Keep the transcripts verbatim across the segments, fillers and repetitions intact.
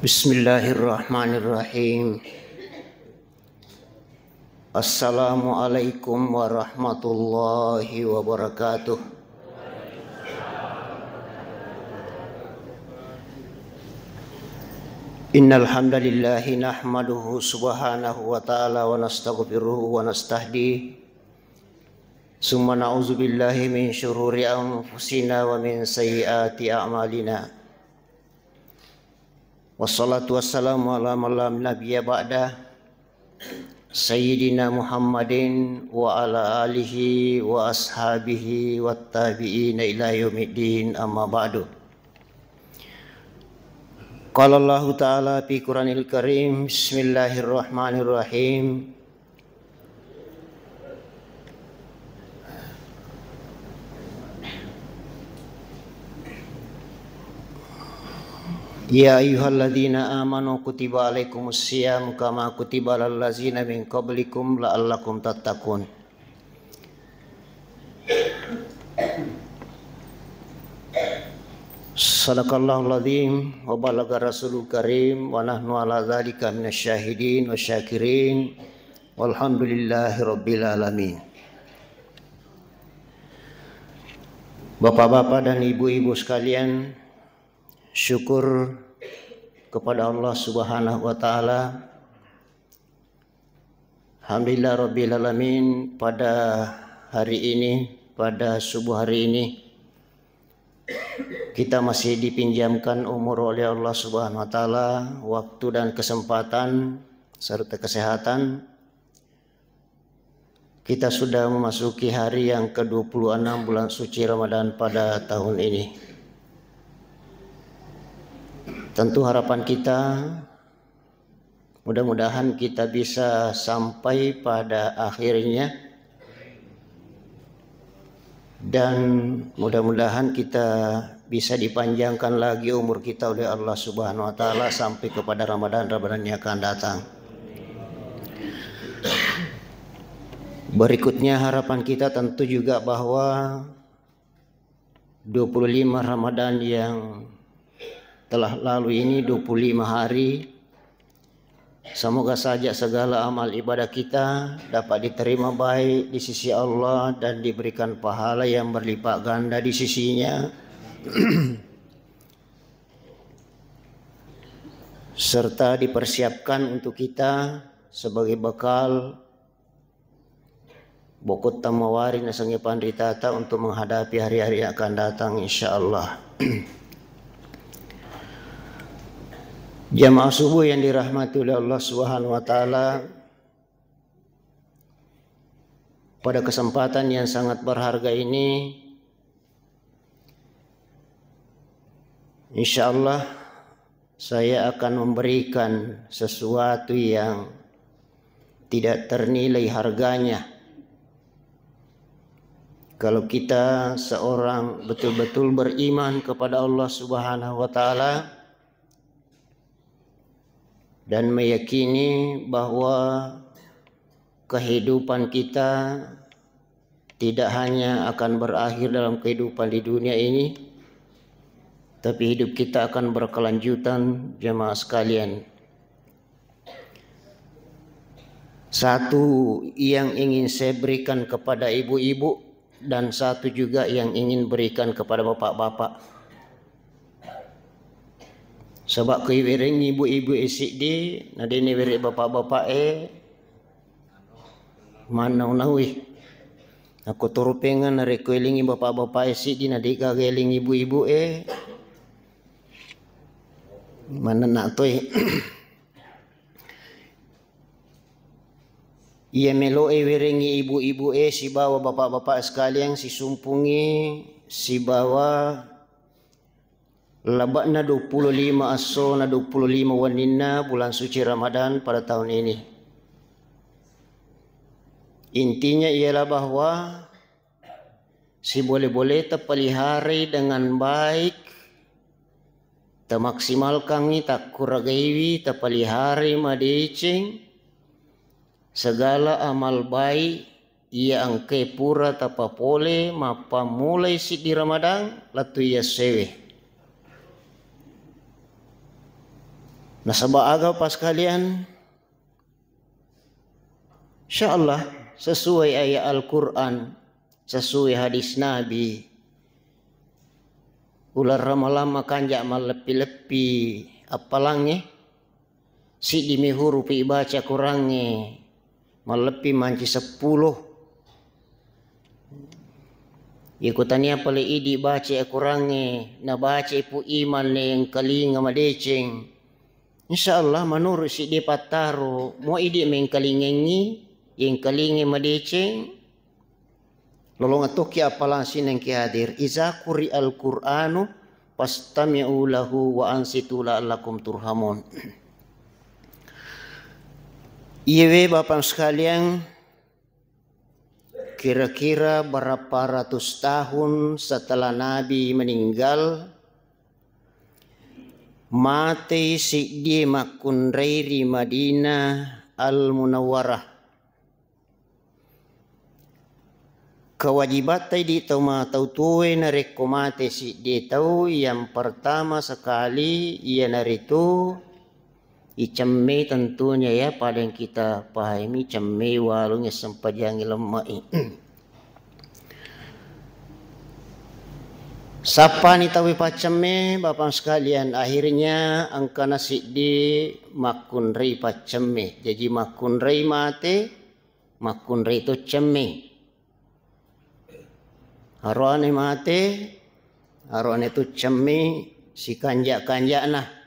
Bismillahirrahmanirrahim. Assalamualaikum warahmatullahi wabarakatuh. Innal hamdalillahi nahmaduhu subhanahu wa ta'ala wa nastaghfiruhu wa nastahdi. Summa na'udzubillahi min syururi anfusina wa min sayyiati a'malina. Wassalatu wassalamu ala man la nabiyya ba'da, Sayyidina Muhammadin wa ala alihi wa ashabihi wattabi'ina ila yaumiddin, amma ba'du. Qala Allahu ta'ala fi Qur'anil Karim, bismillahirrahmanirrahim. Ya ayyuhalladzina amanu kutiba alaikumus siyam kama kutiba alal ladzina min qablikum la'allakum tattaqun. Sadaqallahul azim wa balagha rasulul karim wa nahnu ala dzalika minasy syahidin wasy syakirin. Walhamdulillahi rabbil alamin. Bapak-bapak dan ibu-ibu sekalian, syukur kepada Allah Subhanahu wa taala. Alhamdulillah rabbil alamin, pada hari ini, pada subuh hari ini, kita masih dipinjamkan umur oleh Allah Subhanahu wa taala, waktu dan kesempatan serta kesehatan. Kita sudah memasuki hari yang kedua puluh enam bulan suci Ramadan pada tahun ini. Tentu harapan kita, mudah-mudahan kita bisa sampai pada akhirnya, dan mudah-mudahan kita bisa dipanjangkan lagi umur kita oleh Allah Subhanahu wa taala sampai kepada Ramadan-Ramadan yang akan datang. Berikutnya, harapan kita tentu juga bahwa dua puluh lima Ramadan yang telah lalu ini, dua puluh lima hari, semoga saja segala amal ibadah kita dapat diterima baik di sisi Allah dan diberikan pahala yang berlipat ganda di sisinya, serta dipersiapkan untuk kita sebagai bekal bokotta mawari nasengnge panritata untuk menghadapi hari-hari yang akan datang, insyaallah. Jamaah subuh yang dirahmati oleh Allah Subhanahu wa taala, pada kesempatan yang sangat berharga ini, insyaallah, saya akan memberikan sesuatu yang tidak ternilai harganya. Kalau kita seorang betul-betul beriman kepada Allah Subhanahu wa taala dan meyakini bahwa kehidupan kita tidak hanya akan berakhir dalam kehidupan di dunia ini, tapi hidup kita akan berkelanjutan, jemaah sekalian. Satu yang ingin saya berikan kepada ibu-ibu dan satu juga yang ingin berikan kepada bapak-bapak. Sebab kuiwereng ibu-ibu e siddi, na dene were bapak-bapak e, mannau-naui. Aku turupengeng narekko elingi bapak-bapak e siddi, na degaga eling ibu-ibu e, manenna toi. Iya meloe werengngi ibu-ibu e sibawa bapak-bapak sekalian, sisumpungngi sibawa laba'na dua puluh lima esso na dua puluh lima wenninna bulan suci Ramadan pada tahun ini. Intinya ialah bahwa sibole-bole tapaliharai dengan baik, tamaksimalkangngi, takkuragaiwi, tapaliharai madeceng segala amal baik iya engkae pura tapapole mappammulai siddi Ramadan lettu iya sewe. Nasaba aga, Bapak sekalian, insyaallah sesuai ayat Al-Quran, sesuai hadis Nabi, uleng ramalang makanja malleppi-leppi appalangnge, siddi mi hurupi ibaca Qurangnge, malleppi manci seppulo. Iko tania pale idi baca Qurangnge, nabaca pu iman le engkalinga madeceng. Insyaallah, menurut siddi pattaro, mo idi mengkalingengi, yengkalinge madeceng, lolonga tokki appalang sining ki hadir. Iza quri'al Qur'anu fastami'u lahu wa ansitu la'allakum turhamun. Iyewe Bapak sekalian, kira-kira berapa ratus tahun setelah Nabi meninggal, matei siddi makkunrai ri Madinah Al-Munawwarah. Kewajibatta idi tau ma-, tau tuoe narekko mate siddi tau, yang pertama sekali iyanaritu icemme, tentunya ya, pada yang kita pahami, cemme walung ya sempajangi lemme'i. Sappani tauwe paccemme, Bapak sekalian, akhirnya engkana siddi makkunrai paccemme. Jaji makkunrai mate, makkunrai to cemme. Aroane mate, aroane to cemme, sikanja-kanjana.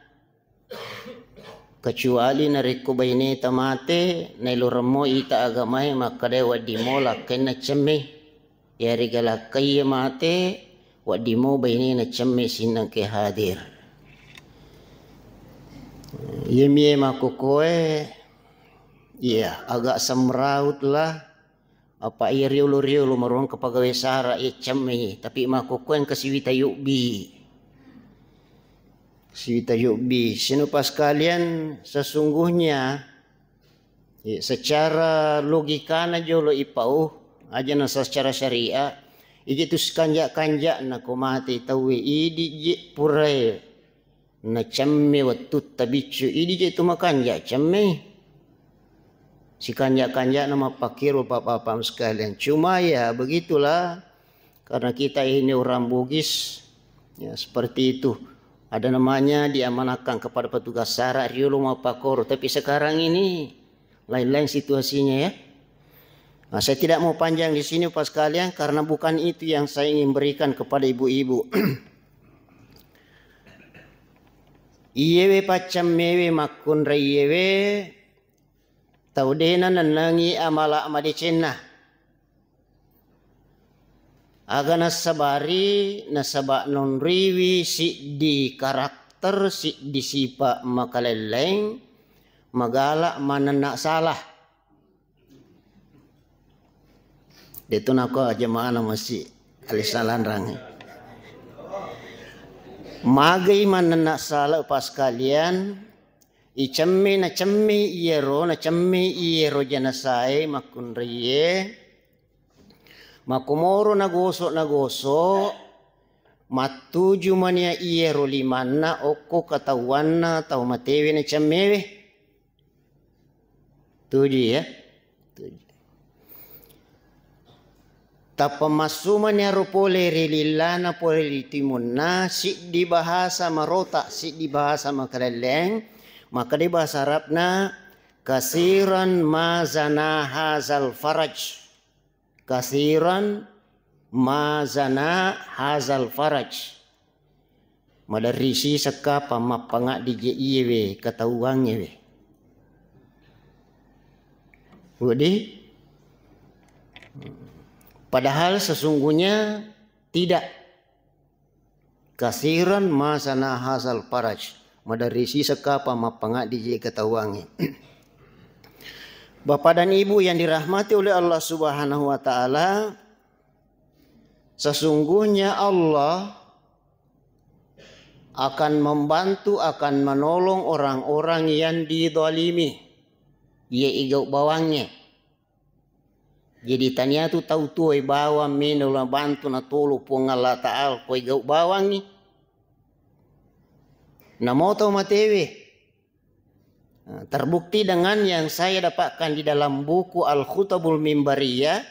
Kecuali narekko baineta mate, naeloremmo ita agamae makkeda weddimmo lakkainna cemme. Iyarega lakkaie mate, weddimmo bainena cemme sinnang ke hadir. Iyemie makkokkoe, iya, agak semraut lah. Apa iya riolo-riolo maruang ke pegawai sara iya cemme, tapi makkokkoe engka siwita yobbi. Siwita yobbi. Sinupa sekalian, sesungguhnya, ya, secara logikana jolo ipau, aja na secara syariat, iji tu sikanja-kanjana ko mate tauwe, idi je purae nacemme wettutta biccu, idi je tu makanja cemme. Sikanja-kanjana mappakkiro, Bapak-bapak sekalian. Cuma ya begitulah, karena kita ini orang Bugis, ya, seperti itu. Ada namanya diamanahkan kepada petugas sara riolo mappakkoro. Tapi sekarang ini lain-lain situasinya, ya. Nah, saya tidak mau panjang di sini, Bapak sekalian, karena bukan itu yang saya ingin berikan kepada ibu-ibu. Iyewe paccammewe makkunraiyewe, tau dena nennengi amala madecenna. Aga nassabari, nasaba nonriwi siddi karakter, siddi sipa makalelleng, magala manenna salah. Detu nako jemaah na mesti alisa lanrang. Magai manenna salah, Pak sekalian, icemme nacemme iyero, nacemme iyero janasae makkunraiye. Makkumoro nagosok-nagosok, mattuju mania iyero limanna okko katauanna tau matewe nacemmewe. Tuju, ya. Tuju. Tappa massumani aro pole ri lillana, pole ri timunna, siddi bahasa marota, siddi bahasa makalelleng, makkeda bahasa Arabna, kasiran ma zana hazal faraj. Kasiran ma zana hazal faraj. Maderri siseng kapang mappangaddi je iyewe katauangngewe. Wedi? Padahal sesungguhnya tidak. Kasiran ma zana hazal faraj. Maderri siseng kapang mappangaddi je katauangnge. Bapak dan Ibu yang dirahmati oleh Allah Subhanahu wa Ta'ala, sesungguhnya Allah akan membantu, akan menolong orang-orang yang didolimi, ye igau bawangnge. Jadi tania tu tau tuo bawang melo nabantu natolo Puang Allah Ta'ala ko igau bawangngi. Namo tau matewe, Nah, terbukti dengan yang saya dapatkan di dalam buku Al-Khutabul Mimbariyah,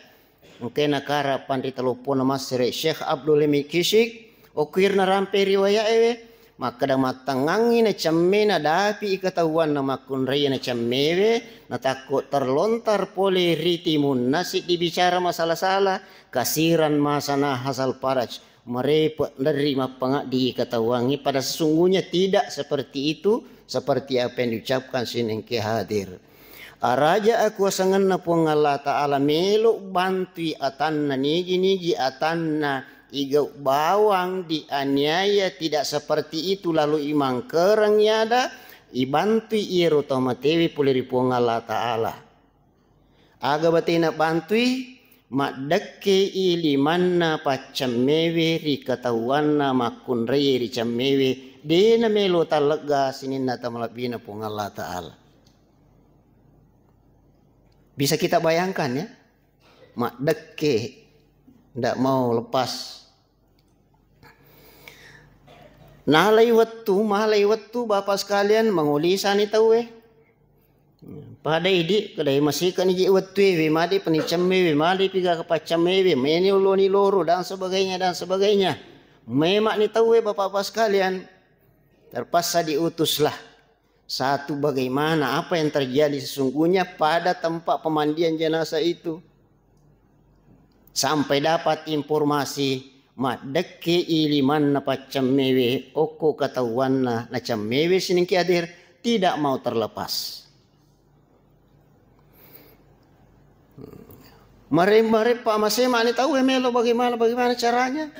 engkae nakara panrita loppona massere Syekh Abdul Hamid Kishik, okirna rampe riwayat ewe, makkeda mattengngangngi nacemme nadapi i katahuanna makkunraie nacemmewe, natakko terlontar pole ri timunna siddi bicara masala-sala, kasiran masana hasal paraj, merepe' nerri mappangaddi katahuangngi, pada sesungguhnya tidak seperti itu, seperti apa yang diucapkan sining engkae hadir. Araja akuasangenna Puang Allah Ta'ala melo bantui atanna nigi-nigi atanna igau bawang dianiaya tidak seperti itu lalu imangkereng yada ibantui iyaro tau matewe pole ri Puang Allah Ta'ala. Aga batena bantui? Maddekke i limanna paccammewe ri katahuanna makkunraie ri cammewe, de namelo tallegga sininna tamalebbina Puang Allah Ta'ala. Bisa kita bayangkan ya, maddekke, ndak mau lepas. Nalai wettu, malai wettu, Bapak sekalian, mangolisani tauwe. Pada idi, kedai masika ni je wettu, we made penicemme, we made piga kepaccemme, we meni uloni loro, dan sebagainya, dan sebagainya. Memak ni tauwe, Bapak-bapak sekalian, terpaksa diutuslah satu bagaimana apa yang terjadi sesungguhnya pada tempat pemandian jenazah itu. Sampai dapat informasi, maddekke i limanna paccammewe, okko katahuanna nacammewe sining engkae hadir, tidak mau terlepas. Mare-, mare pa masemani tauwe melo bagaimana, bagaimana caranya.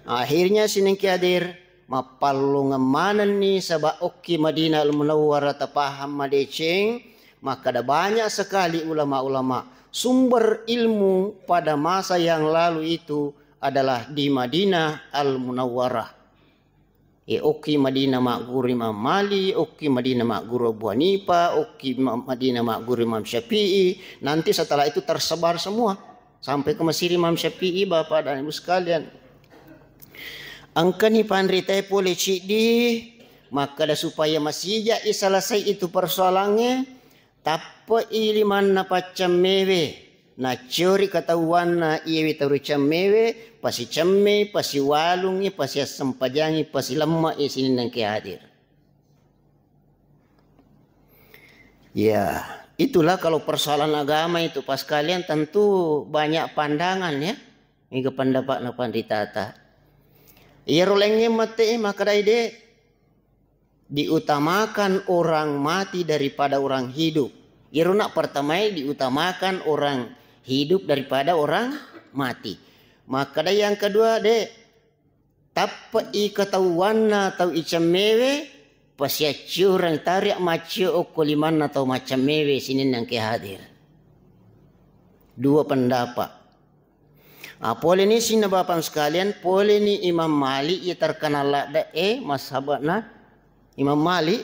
Akhirnya sining engkae hadir, mappallongeng manenni saba okki Madinah Al-Munawwarah tapahang madeceng, makkeda banyak sekali ulama-ulama sumber ilmu pada masa yang lalu itu adalah di Madinah Al-Munawwarah. E, okki Madinah magguru Imam Malik, okki Madinah magguru Abu Hanifah, okki Ma-, Madinah magguru Imam Syafi'i. Nanti setelah itu tersebar semua sampai ke Mesir Imam Syafi'i, Bapak dan Ibu sekalian. Engkani panritae pole ciddi, makkeda supaya masija i selesai itu persoalangnge, tappe'i limanna paccammewe, nacciori katahuanna iyewe tau ricammewe, pasicemme, pasiwalungngi, pasiassempajangi, pasilemme'i sininna engkae hadir. Ya, itulah kalau persoalan agama itu, Pak sekalian, tentu banyak pandangan ya. Mega pendapatna panritata. Iyaro laingnge mate makkedai de, diutamakan orang mati daripada orang hidup. Iyaro nak pertamae diutamakan orang hidup daripada orang mati. Makkeda yang kedua, de, tappe'i katahuanna tau icammewe, pasiaccioreng taria maccio okko limanna tau maccammewe sininna engkae hadir. Dua pendapat. Ah, pole ni sininna Bapak sekalian, pole ni Imam Malik, iya terkenal ladde e mazhabna Imam Malik.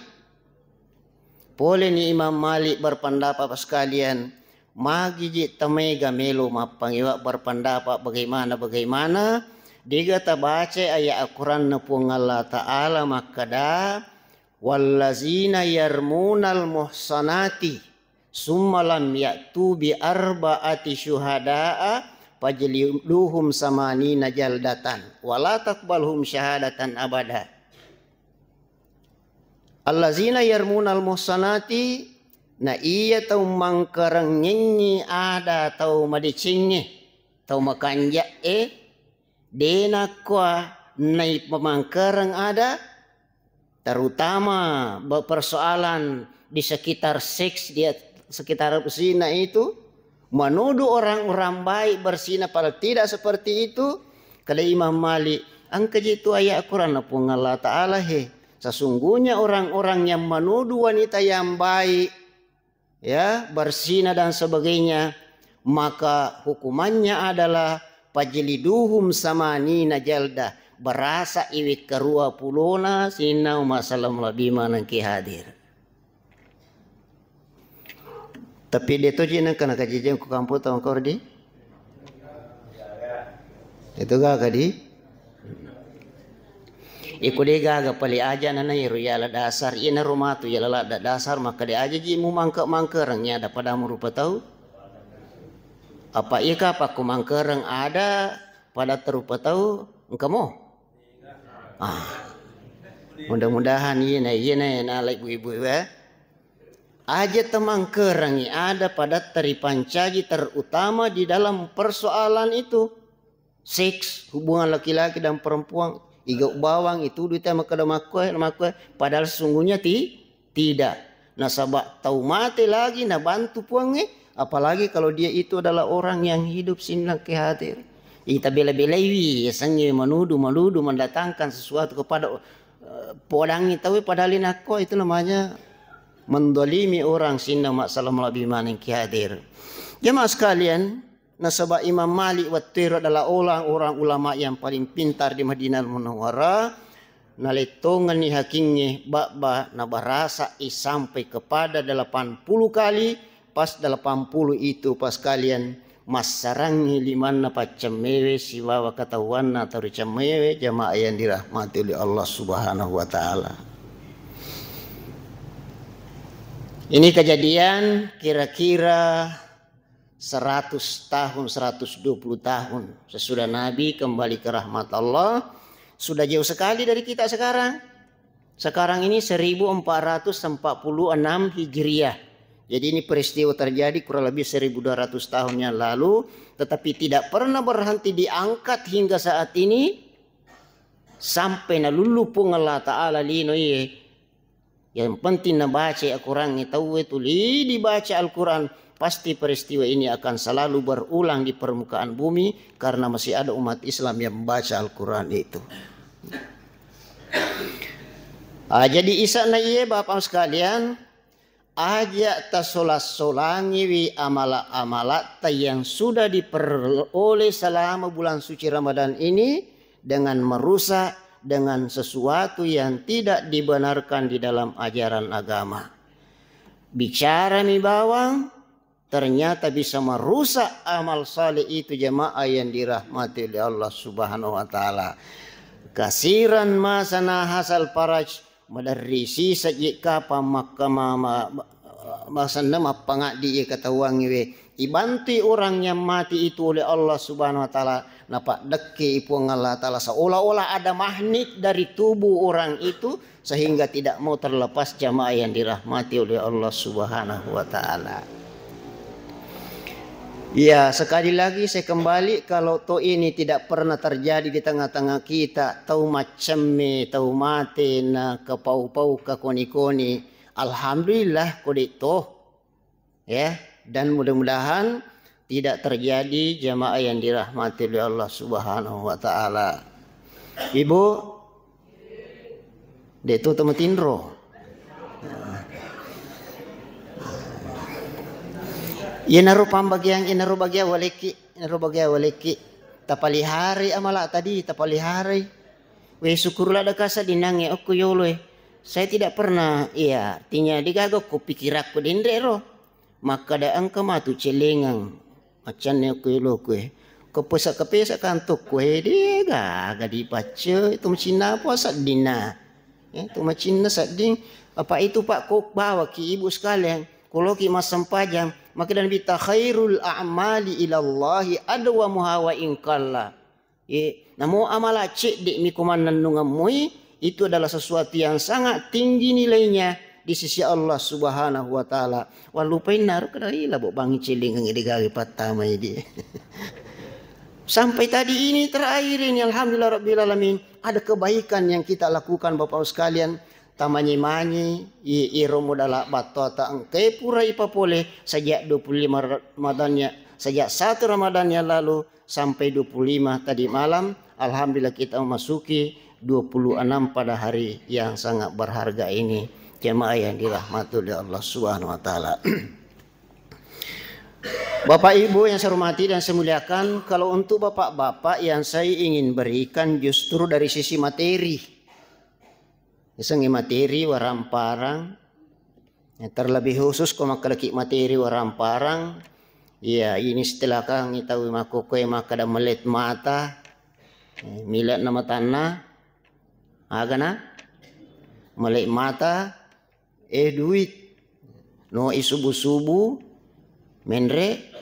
Pole ni Imam Malik berpendapat, Bapak sekalian, magi je tamega melo mappangewa berpendapat bagaimana-bagaimana, dega tabaca ayat Al-Quranna Puang Allah Ta'ala makkeda, "Wallazina yarmunal muhsanati summa lam ya'tu bi arba'ati syuhada'a fajliduhum samanina jaldatan wala taqbalhum syahadatan abada." Allazina yarmunal muhsanati, na iya tau mangkarengngengngi ada tau madecengnge, tau makanja'e, de nakkoa naipamangkareng ada, terutama be-, persoalan di sekitar seks, di sekitar zina itu, menuduh orang-orang baik berzina, padahal tidak seperti itu. Kata Imam Malik, engka je tu ayat Quran Puang Allah Ta'ala, he, sesungguhnya orang-orang yang menuduh wanita yang baik, ya, berzina dan sebagainya, maka hukumannya adalah fajliduhum samanina jaldah, berasa iwek karua pulona sininna umma sallam lebih maneng ki hadir. Tapi de to je nengka nakajijeng ku kampung tau kordi. Itu gaga di. Iko de gaga pale aja nana iro yala dasar, ina ro matu yala ladda dasar, maka de aja ji mu mangke-mangkereng ya ada padamu rupa tau. Apa iya kapakku mangkereng ada pada terupa tau engka mo. Ah. Mudah-mudahan iya na iya na na ibu-ibu ya. Aja temangkerangi ada pada teripancaji terutama di dalam persoalan itu. Seks, hubungan laki-laki dan perempuan, igau bawang, itu duita makkeda makkue, makkue, padahal sesungguhnya ti-, tidak. Nasaba tau mate lagi nabantu Puangnge, apalagi kalau dia itu adalah orang yang hidup sinnang ke hadir. Ita bela-belaiwi, yasengnge manudu-manudu mendatangkan sesuatu kepada, eh, podangi tau padahal inakko itu namanya mendolimi orang sinnang masalah malabbi maneng ke hadir. Jemaah sekalian, nasaba Imam Malik wattuero adalah orang-orang ulama yang paling pintar di Madinah Munawwarah. Nalettongenni hakingnge babba nabarasai sampai kepada delapan puluh kali. Pas delapan puluh itu pas kalian massarangi limanna paccemmewe sibawa katahuanna atau ricemmewe jamaah yang dirahmati oleh Allah Subhanahu wa Ta'ala. Ini kejadian kira-kira seratus tahun, seratus dua puluh tahun sesudah Nabi kembali ke rahmat Allah. Sudah jauh sekali dari kita sekarang. Sekarang ini seribu empat ratus empat puluh enam Hijriah. Jadi ini peristiwa terjadi kurang lebih seribu dua ratus tahun yang lalu, tetapi tidak pernah berhenti diangkat hingga saat ini sampai nalullu Puang Allah Ta'ala lino iye. Yang penting nabaca Al-Quran tauwe tuli dibaca Al-Quran, pasti peristiwa ini akan selalu berulang di permukaan bumi karena masih ada umat Islam yang membaca Al-Quran itu. Ah, jadi isa'na iye Bapak sekalian, aja tasolas-solangiwi amala-amalatta yang sudah diperoleh selama bulan suci Ramadan ini dengan merusak dengan sesuatu yang tidak dibenarkan di dalam ajaran agama. Bicara mi bawang, ternyata bisa merusak amal saleh itu, jamaah yang dirahmati oleh Allah Subhanahu wa Ta'ala. Kasiran masa nahasal faraj, maderri sisa je kapang makka ma-, ma-, ma-, masanna mappangaddi je katauangnge we. Ibantui orang yang mati itu oleh Allah Subhanahu wa Ta'ala, napaddekke Puang Allah Ta'ala seolah-olah ada magnet dari tubuh orang itu sehingga tidak mau terlepas, jamaah yang dirahmati oleh Allah Subhanahu wa Ta'ala. Ya, sekali lagi saya kembali, kalau to ini tidak pernah terjadi di tengah-tengah kita, tau maccemme, tau mate, na kepau-pau, kakoni-koni, alhamdulillah, kode to. Ya, dan mudah-mudahan tidak terjadi, jamaah yang dirahmati oleh Allah Subhanahu wa Ta'ala. Ibu, de' tu tamatinro. Iyanaro pambagiang, iyanaro bagiang walekki, iyanaro bagiang walekki. Tapaliharai amala tadi, tapaliharai. We, syukurlah deka sadinangnge okko yoloe. Saya tidak pernah, iya, artinya degaga ko pikirakku denre ro. Makkada engka matu cellengang. Maccanne okko yoloku e. Ko pesa-, kepesa kantokku e, degaga dipacce, itu macinna apa seddinna. Ya, itu macinna sedding. Apa itu, Pak, ko bawaki ibu sekalian, ko loki massempajang, makkeda Nabitta, "Khairul a'mali ilallahi adwamuha wa in qalla." Ye, namo amala cedde' mi ko mannennungeng moi, itu adalah sesuatu yang sangat tinggi nilainya di sisi Allah Subhanahu wa Ta'ala. Wallupainna ro kada ila bo bangi cellengang ide gawe pattamai di. Sampai tadi ini terakhir ini, alhamdulillah rabbil alamin, ada kebaikan yang kita lakukan, Bapak Ibu sekalian. Tamanye-manye, i-, iro modala battoata engkae pura ipapole sejak dua puluh lima Ramadannya, sejak satu Ramadan yang lalu sampai dua puluh lima tadi malam. Alhamdulillah, kita memasuki dua puluh enam pada hari yang sangat berharga ini, jemaah yang dirahmati oleh Allah Subhanahu wa Ta'ala. Bapak Ibu yang saya hormati dan saya muliakan, kalau untuk bapak-bapak yang saya ingin berikan justru dari sisi materi. Yasengnge materi waramparang, ya, terlebih khusus ko makkedaki materi waramparang, ya, ini istilahkangngi tau makkokkoe makkeda melet mata, eh, mile'na matanna, Agana? Mele' mata, eh, duit. No i subu-subu, menre,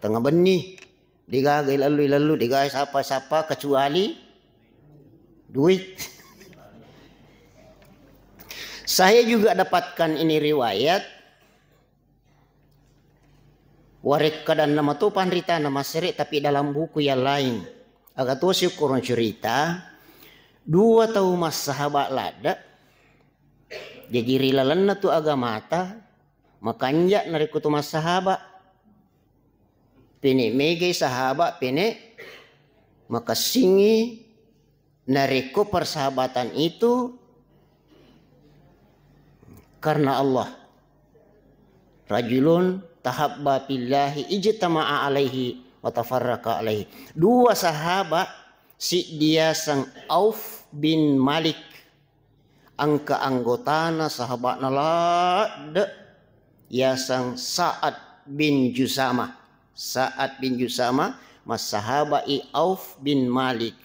tengah benni. Degaga ilallu-ilallu, degaga sapa-sapa kecuali duit. Saya juga dapatkan ini riwayat, warekkadanna mato panritana massere, tapi dalam buku yang lain. Aga tosi ukurung cerita, dua tau massahaba ladde, jaji ri lalenna tu agamata, makanja narekko tu massahaba. Pene megai sahaba, pene makessingi narekko persahabatan itu karena Allah. Rajulun tahabba fillahi ijtama'a alaihi wa tafarraqa alaihi. Dua sahaba, siddi yaseng Auf bin Malik, engka anggotana sahaba'na ladde yaseng Sa'ad bin Jusama. Sa'ad bin Jusama massahaba'i Auf bin Malik.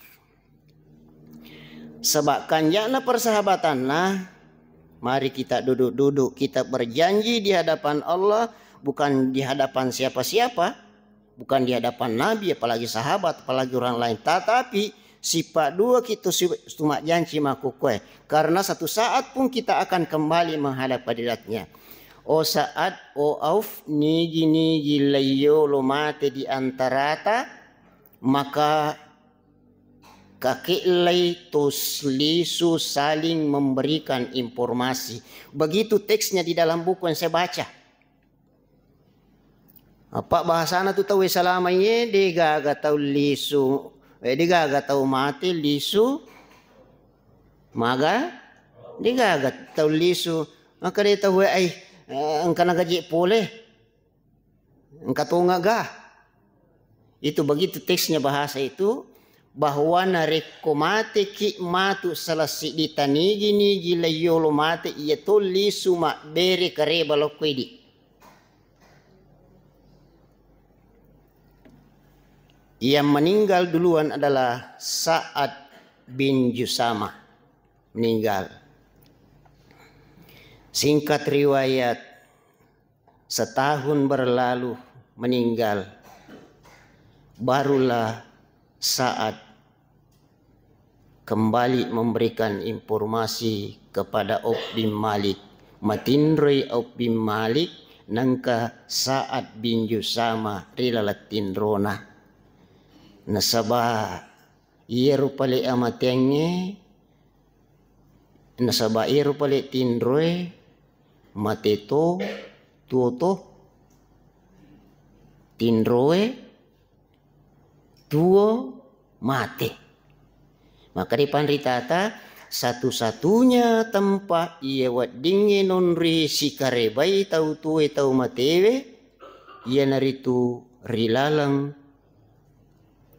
Sebab kanja'na persahabatanna, mari kita duduk-duduk, kita berjanji di hadapan Allah, bukan di hadapan siapa-siapa, bukan di hadapan Nabi, apalagi sahabat, apalagi orang lain. Tatapi sifat dua kita si-, sumajjanci makkukue. Karena satu saat pun kita akan kembali menghadap hadiratnya. O Sa'ad, o Auf, nigi-nigi laiyolo mate di antarata, maka kake'lai tos lisu saling memberikan informasi. Begitu teksnya di dalam buku yang saya baca. Apa bahasana tu tau salama iye, degaga tau lisu, eh, degaga tau mate lisu maga, degaga tau lisu. Maka de tau ai, eh, engka nagaji pole. Engka tongaga? Itu begitu teksnya bahasa itu, bahwa narekko mateki matu salah siddi tanigi-nigi laiyolo mate, iya to lisu mabbere kareba lokko idi. Yang meninggal duluan adalah Sa'ad bin Jusama. Meninggal. Singkat riwayat, setahun berlalu meninggal, barulah Sa'ad kembali memberikan informasi kepada Auf bin Malik. Matinroi Auf bin Malik nengka Sa'ad bin Jusama ri laleng tinrona. Nasaba iyaro pale amateangnge, nasaba iyaro pale tinroe mate to, tuo to, tinroe tuo mate. Maka dipanritata, satu-satunya tempat iya weddingnge nonri sikarebai tau tuoe tau matewe, iyanaritu ri laleng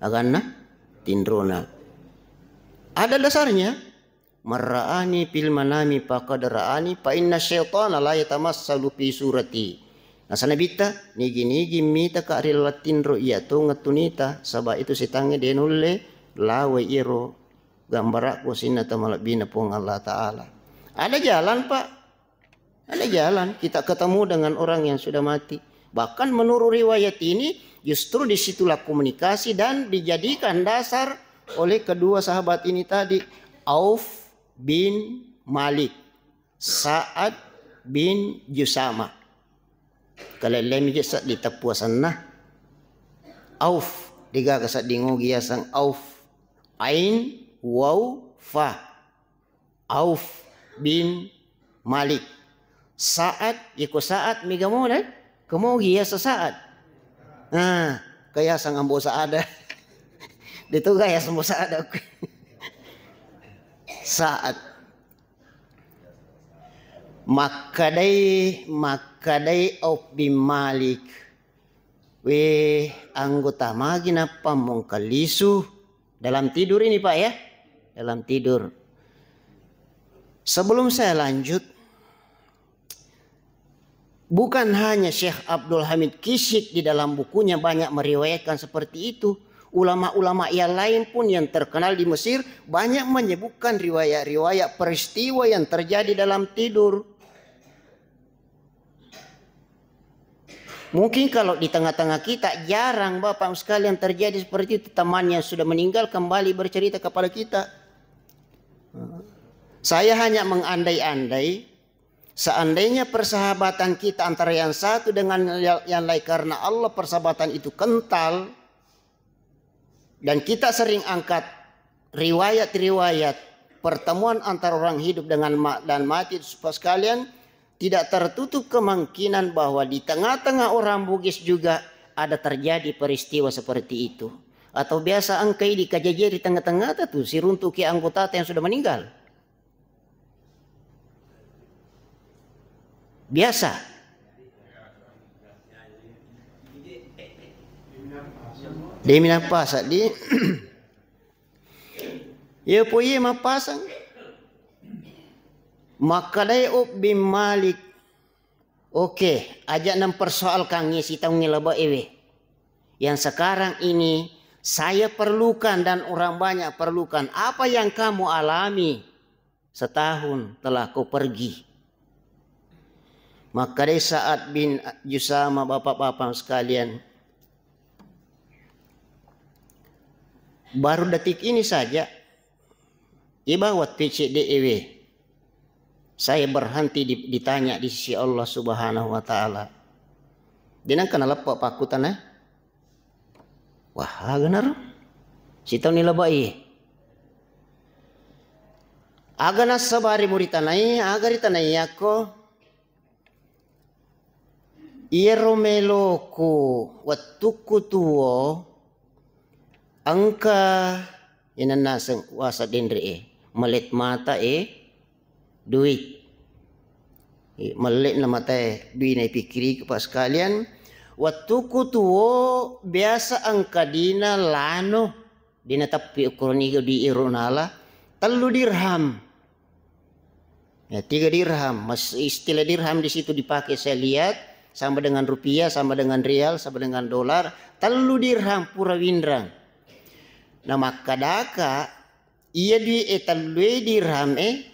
aganna tinrona. Ada dasarnya, marraani fil manami faqad raani fa inna syaitana la yatamassalu fi surati. Nasa nabitta, nigi-nigi mitaka ri laleng tinro iya tongeng tunita, saba itu setangnge de nulle lawai iyaro gambarakku sinna tau malebbina Puang Allah Ta'ala. Ada jalan, Pak. Ada jalan kita ketemu dengan orang yang sudah mati. Bahkan menurut riwayat ini, justru disitulah komunikasi dan dijadikan dasar oleh kedua sahabat ini tadi, Auf bin Malik, Sa'ad bin Jusama. Kalellemi je seddi teppu asenna. Auf, degaga sedding ogi yaseng Auf. Ain, wau, fa. Auf bin Malik. Sa'ad, iko Sa'ad mega moda, kemogi yaseng Sa'ad. Nah, kayaseng ambo Sa'ada. Deto gaya ambo Sa'ada. Sa'ad. Makkedai, makkedai Auf bin Malik. We, anggota magi nappa mongka lisu? Dalam tidur ini, Pak, ya. Dalam tidur. Sebelum saya lanjut, bukan hanya Syekh Abdul Hamid Kishik di dalam bukunya banyak meriwayatkan seperti itu. Ulama-ulama yang lain pun yang terkenal di Mesir banyak menyebutkan riwayat-riwayat peristiwa yang terjadi dalam tidur. Mungkin kalau di tengah-tengah kita jarang, Bapak sekalian, terjadi seperti itu, teman yang sudah meninggal kembali bercerita kepada kita. Saya hanya mengandai-andai, seandainya persahabatan kita antara yang satu dengan yang lain karena Allah, persahabatan itu kental, dan kita sering angkat riwayat-riwayat pertemuan antara orang hidup dengan ma-, dan mati, Bapak sekalian, tidak tertutup kemungkinan bahwa di tengah-tengah orang Bugis juga ada terjadi peristiwa seperti itu. Atau biasa engkai dikajajari tengah-tengah tu, siruntuki anggota yang sudah meninggal. Biasa. Demi napa saddi? Ya, po iye mappasang. Makkedai Ub bin Malik, "Oke, aja' mempersoalkan isi taungnge laba ewe. Yang sekarang ini saya perlukan dan orang banyak perlukan. Apa yang kamu alami setahun telah kau pergi?" Makkedai Sa'ad bin Jusama, Bapak-bapak sekalian, baru detik ini saja, iba wattu cedde ewe, saya berhenti di-, ditanya di sisi Allah Subhanahu wa Ta'ala. Denang kana leppa pakkutana. Wah, aga naro? Sitauni labai. Aga nassabari muritanai, aga ritanai yakko? Iyaro meloku wettukku tuo, engka inanna seng-, wasa denre e, melet mata e, duit. Eh, melle'na matae dui naipikkiriki, Pak, sekalian. Wettukku tuo biasa engka dina lano, dina teppi ukkuraniga dui ero nala, tellu dirham. Ya, tiga dirham. Mas-, istilah dirham di situ dipakai, saya lihat, sama dengan rupiah, sama dengan rial, sama dengan dolar. Tellu dirham pura winrang. Nah, makkadaka, iya dui e tellue dirham e,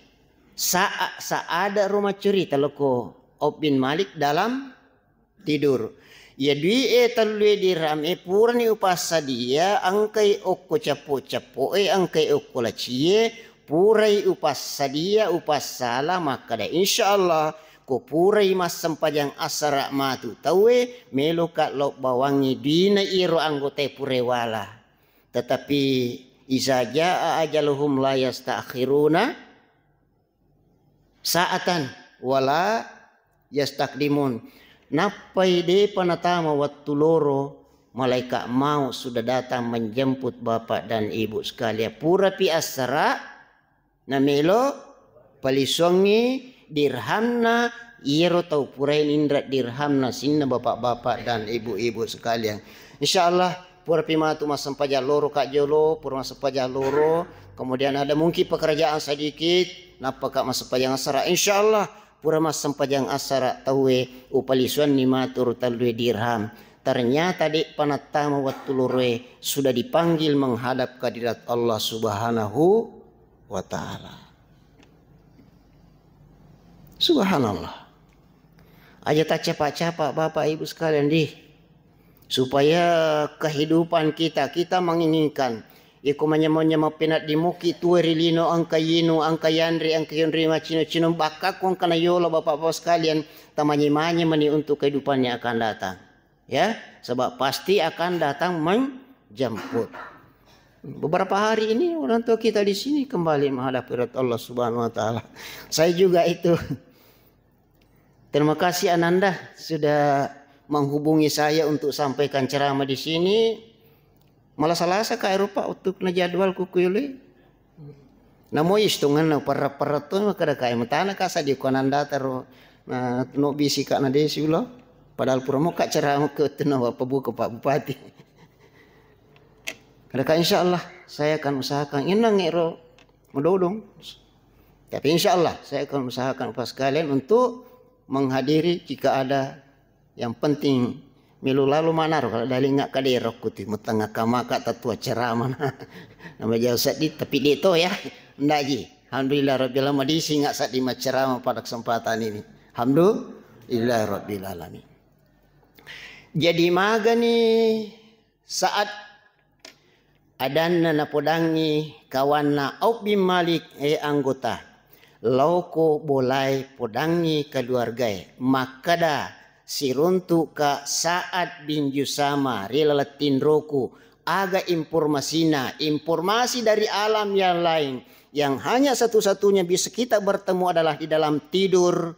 sa-, saada ro maccurita loko Auf bin Malik dalam tidur. Iya dui e tellue dirham e purani upassadia, engkai okko cappo-cappo e, engkai okko lacie, purai upassadia, upassala, makkada, "Insyaallah, ko purai massempajang assara matu tauwe, meloka lao bawangngi duina iyaro anggotae purai wala." Tetapi, "Iza jaa ajaluhum la yastakhiruna sa'atan wala yastakdimun." Nappai depa natama wettu loro, malaikat maut sudah datang menjemput bapak dan ibu sekalian. Purapi assara, namelo palisuangngi dirhamna iyaro tau purai ninra dirhamna, sinna bapak-bapak dan ibu-ibu sekalian. Insyaallah, purapi matu massempajang loro ka jolo, pura massempajang loro, kemudian ada mungkin pekerjaan sedikit, nappa ka massempajang assara. Insyaallah, pura massempajang assara tauwe, upalisuanni matu ro tellue dirham. Ternyata de'pa nattama wettu loroe, sudah dipanggil menghadap kehadirat Allah Subhanahu wa Ta'ala. Subhanallah. Aja taccapa-capa, Bapak Ibu sekalian, di. Supaya kehidupan kita, kita menginginkan. Iko manyameng-nyameng penaddi muki tuwe ri lino, engka yinu, engka yanre, engka yonre macino-cino, bakka ko engka na yolo, Bapak-bapak sekalian, tamanye-manye meni untuk kehidupan yang akan datang. Ya, sebab pasti akan datang menjemput. Beberapa hari ini orang tua kita di sini kembali menghadap hadirat Allah Subhanahu wa Ta'ala. Saya juga itu. Terima kasih Ananda sudah menghubungi saya untuk sampaikan ceramah di sini. Malah Salasa ka Eropa untuk na jadwal kukuyului. Namo istunganna perra-perra tu makkada kai matana ka sadi ko Ananda taro na no bisi ka na desi ulo. Padahal pura mo ka ceramah ke tena apa buka Pak Bupati. Kada ka, insyaallah saya akan usahakan. Inang ero mododong. Tapi insyaallah saya akan usahakan Bapak sekalian untuk menghadiri jika ada yang penting Melo lalo manaro kalau dalinga kaderokku tu, metengah kamaka tatua ceramah. Nama jauh sedih, tapi dia to ya. Ndak ji. Alhamdulillah Rabbil Alamin, madising nggak sedih maceramah pada kesempatan ini. Alhamdulillah Rabbil Alamin. Jadi magani saat adanna napodangngi kawanna Auf bin Malik, "Eh anggota, laoko bolae podangngi keluargae. Makkada siruntu'ka Sa'ad bin Jusama ri laleng tinroku. Aga informasina? Informasi dari alam yang lain, yang hanya satu-satunya bisa kita bertemu adalah di dalam tidur.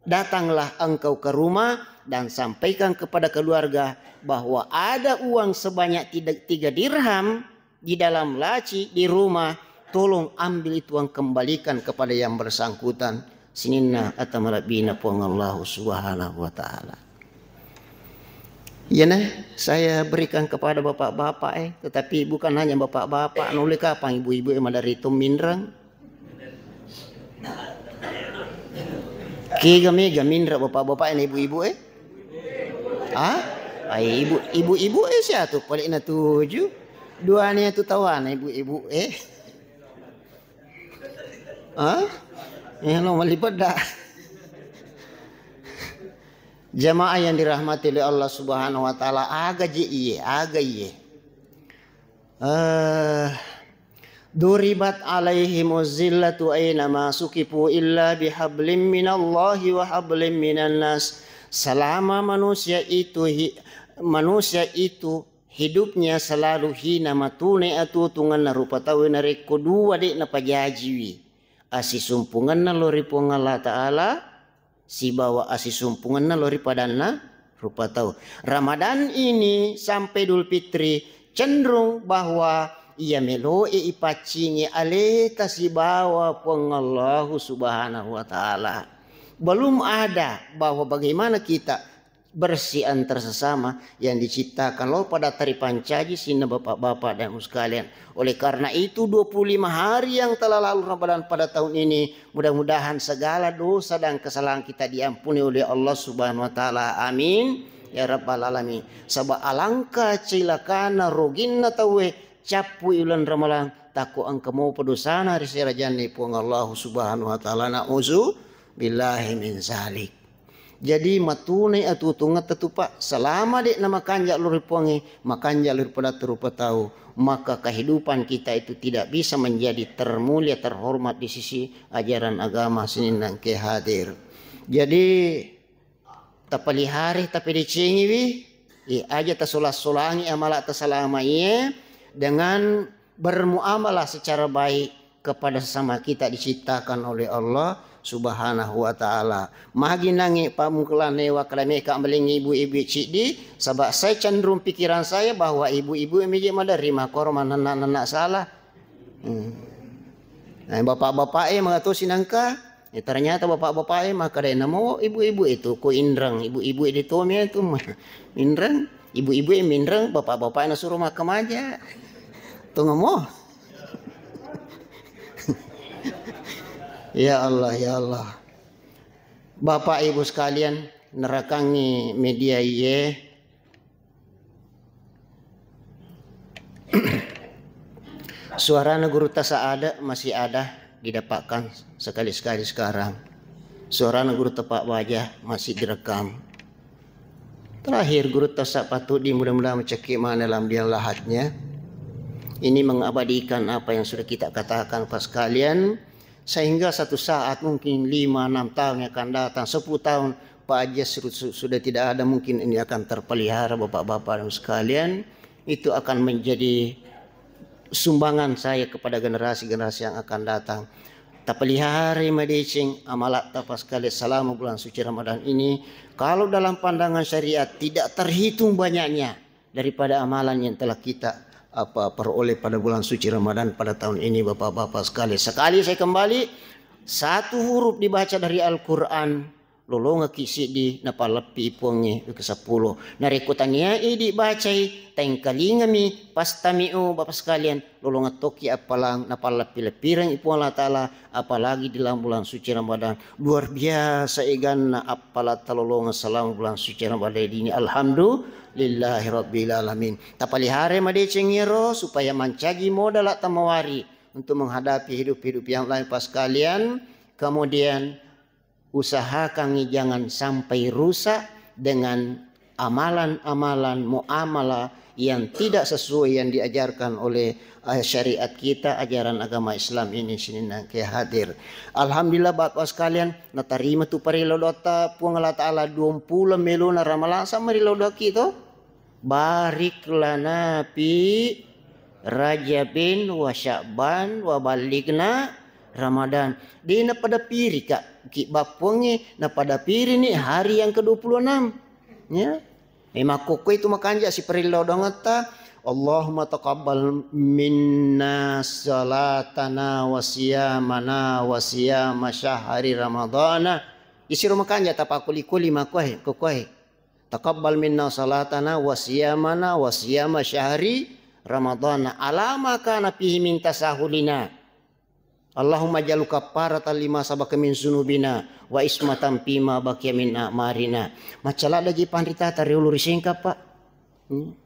Datanglah engkau ke rumah dan sampaikan kepada keluarga bahwa ada uang sebanyak tidak tiga dirham di dalam laci di rumah. Tolong ambil itu uang, kembalikan kepada yang bersangkutan." Sininna ata marabbina Puang Allahu Subhanahu wa Ta'ala. Iya nah, saya berikan kepada bapak-bapak eh, tetapi bukan hanya bapak-bapak, nulle kapang ibu-ibu eh, madari tu minreng. Kega mega minreng bapak-bapak eh, ibu-ibu eh? Ah? Ai ibu, ibu-ibu eh siatu paling na tuju. Dua ni tu tawana ibu-ibu eh. Ah? Eh, lo malipat dah. Jamaah yang dirahmati oleh Allah Subhanahu wa Ta'ala, aga je iye, aga iye. Eh, duribat alaihimuz zillatu aina ma sukifu illa bihablim minallahi wa hablim minan nas. Selama manusia itu hi- manusia itu hidupnya selalu hina, matune atutungenna rupa tau narekko dua de' napajajiwi. Asisumpungenna lo ri Puang Allah Ta'ala sibawa asisumpungenna lo ri padanna rupa tau. Ramadan ini sampai Idul Fitri cenderung bahwa iya meloe ipaccingi aleta sibawa Puang Allahu Subhanahu wa Ta'ala. Belum ada bahwa bagaimana kita bersih antar sesama yang diciptakan lo pada tari pancaji sinna bapak-bapak dan ibu sekalian. Oleh karena itu, dua puluh lima hari yang telah lalu Ramadan pada tahun ini, mudah-mudahan segala dosa dan kesalahan kita diampuni oleh Allah Subhanahu wa Ta'ala. Amin ya Rabbal Alamin. Saba alangka cilakana, roginna tauwe cappu uleng Ramalang, takko engka mopa dosana ri serajanna Puang Allahu Subhanahu wa Ta'ala. Na'udzu billahi min zalik. Jadi matunai atutungatta tu, Pak, selama de' na makanja' lo ri Puangnge, makanja' lo ri padatta rupa tau, maka kehidupan kita itu tidak bisa menjadi termulia, terhormat di sisi ajaran agama sininna engke hadir. Jadi tapelihara, tapedecengiwi, eh, aja tasola-solangi amala tasalama iye dengan bermuamalah secara baik kepada sesama kita diciptakan oleh Allah Subhanahu wa Ta'ala. Magi nangi pamuklan newa kada meka maling ibu-ibu ciddi, saba saya cenderung pikiran saya bahwa ibu-ibu meje maderri makoro manenna-nenna salah. Hmm. Nah, bapak-bapak eh mengatosi nangka, eh, ternyata bapak-bapak eh makkeda namo ibu-ibu itu ko inreng, ibu-ibu itu tomi itu inreng, ibu-ibu eh minreng, bapak-bapak nasuruh makkamaja. Tunggu mo. Ya Allah, ya Allah. Bapak Ibu sekalian, nerakangi media iye. Suarana guru tasa ada masih ada didapatkan sekali-sekali sekarang. Suarana guru tepak wajah masih direkam. Terakhir, guru tasa patudi mudah-mudahan mencekik mana lambian lahatnya. Ini mengabadikan apa yang sudah kita katakan, Pak sekalian, sehingga satu saat, mungkin lima, enam tahun yang akan datang, sepuluh tahun, Pak Haji su-, su-, sudah tidak ada, mungkin ini akan terpelihara, Bapak-bapak dan sekalian. Itu akan menjadi sumbangan saya kepada generasi-generasi yang akan datang. Tapelihara madeceng amalatta pas kali selama bulan suci Ramadan ini. Kalau dalam pandangan syariat tidak terhitung banyaknya daripada amalan yang telah kita apa peroleh pada bulan suci Ramadan pada tahun ini, Bapak-bapak sekalian. Sekali saya kembali, satu huruf dibaca dari Al-Quran lolongekki siddi napalleppi puangnge wekka seppulo. Narekko taniai dibacai, taengkalingami, pastami'u, Bapak sekalian, lolongeng tokki appalang, napalleppi-leppireng Puang Allah Ta'ala, apalagi di dalam bulan suci Ramadan. Luar biasa eganna appala talolongeng selama bulan suci Ramadan ini. Alhamdulillahirabbil alamin. Tapaliharai madeceng iyaro supaya mancaji modala tamawari untuk menghadapi hidup-hidup yang lain, Pak sekalian. Kemudian usahakan jangan sampai rusak dengan amalan-amalan muamalah yang tidak sesuai yang diajarkan oleh, eh, syariat kita, ajaran agama Islam ini, sininna engkae hadir. Alhamdulillah, Bapak sekalian, natarima tu parellau doatta Puang Allah Ta'ala, duampulo melona Ramalang, sama rillau doaki to. Barik lana fi Rajabin wa Sya'ban wa ballighna Ramadan. De napada piri ka ki bappuangnge, napada piri ni hari yang kedua puluh enam. Ya. E, makkokko itu makanja siparellau doangetta, Allahumma taqabbal minna salatana wa siyamana wa siyama syahri Ramadana. Isiro makanja tapakuli-kuli makkoe, kokkoe. Taqabbal minna salatana wa siyamana wa siyama syahri Ramadana ala ma kana fihi min tasahulina. Allahumma ja'alhu kaffaratan lima sabaqa min dzunubina wa ismatan fima baqiya min a'marina. Macca laddeji panritata riolo ri Sengkang, Pak. Hmm.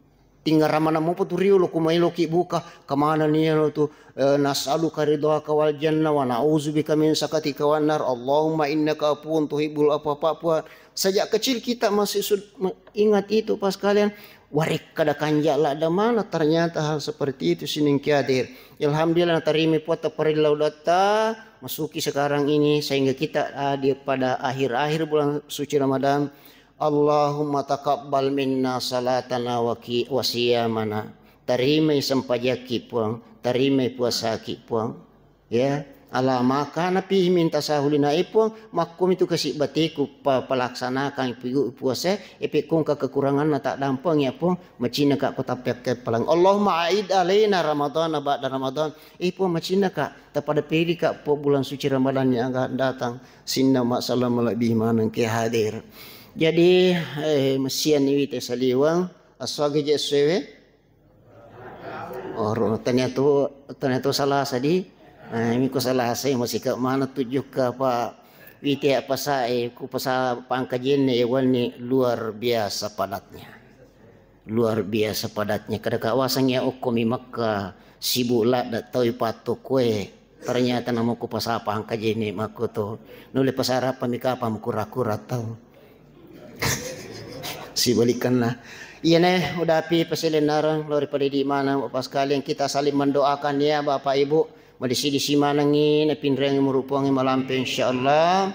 Tingaramana mopo tu riolo ku maeloki buka, kemana ni anu tu, eh, nas'aluka ridhaka wal jannah wa na'udzubika min sakhatika wan nar. Allahumma innaka afuwun tuhibbul afwa fa'fu. Sejak kecil kita masih sud-, me-, ingat itu, Pak sekalian. Warekka da kanja ladda mana ternyata hal seperti itu sining ki hadir. Alhamdulillah, natarima Puatta parellau doatta, masuki sekarang ini sehingga kita hadir pada akhir-akhir bulan suci Ramadan. Allahumma taqabbal minna salatana wa ki-, wa siyamana. Tarimai sempajakki, Puang, tarimai puasaki, Puang. Ya, ala ma kana fihi min tasahulina, e Puang, makkumitu kasi bateku pa-, palaksanakan pi-, puasa, e pekkongka kekuranganna taddampeng, ya Puang, macinaka ko tappekke palang. Allahumma a'id alaina Ramadana ba'da Ramadan. E Puang, macinaka tapada perika po bulan suci Ramadan yang akan datang. Sinna masalah malebbi maneng ke hadir. Jadi, eh, mesian iwi te saliwang, aswage je sewe. Oh, ro-, tania tu, tania tu salah sadi. Nah, ini ku salah saya masih ke mana tujuh ke apa? Wite apa sae, ku pasa pangkajenne, ya, wani luar biasa padatnya. Luar biasa padatnya. Kada kawasang ya okko mi Mekka, sibuk ladda tau ipatto kue. Ternyata namo ku pasapa angkajene makko to. Nulle pasarappa mi kapang kura-kura tau. Sibalikanna. Iya ne, udapi paselennareng, lori pada di mana, Bapak sekalian, kita saling mendoakan ya, Bapak Ibu. Madisi-disi manengi, napinrengi murupuangi malampe, insyaallah.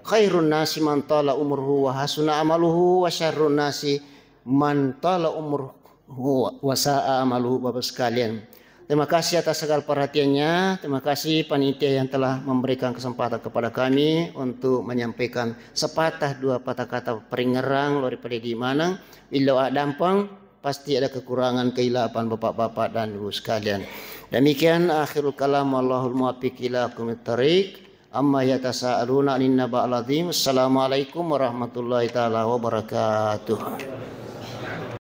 Khairun nasi man tala umruhu wa hasuna amaluhu wa syarrun nasi man tala umruhu wa sa'a amaluhu, Bapak sekalian. Terima kasih atas segala perhatiannya. Terima kasih panitia yang telah memberikan kesempatan kepada kami untuk menyampaikan sepatah dua patah kata peringerang lori pada di maneng. Illo adampeng, pasti ada kekurangan, kehilapan Bapak-bapak dan Ibu sekalian. Demikian akhirul kalam, wallahul muwaffiq ila aqwamit thariq. Amma yatasaaluna anin naba'il azim. Assalamualaikum warahmatullahi taala wabarakatuh.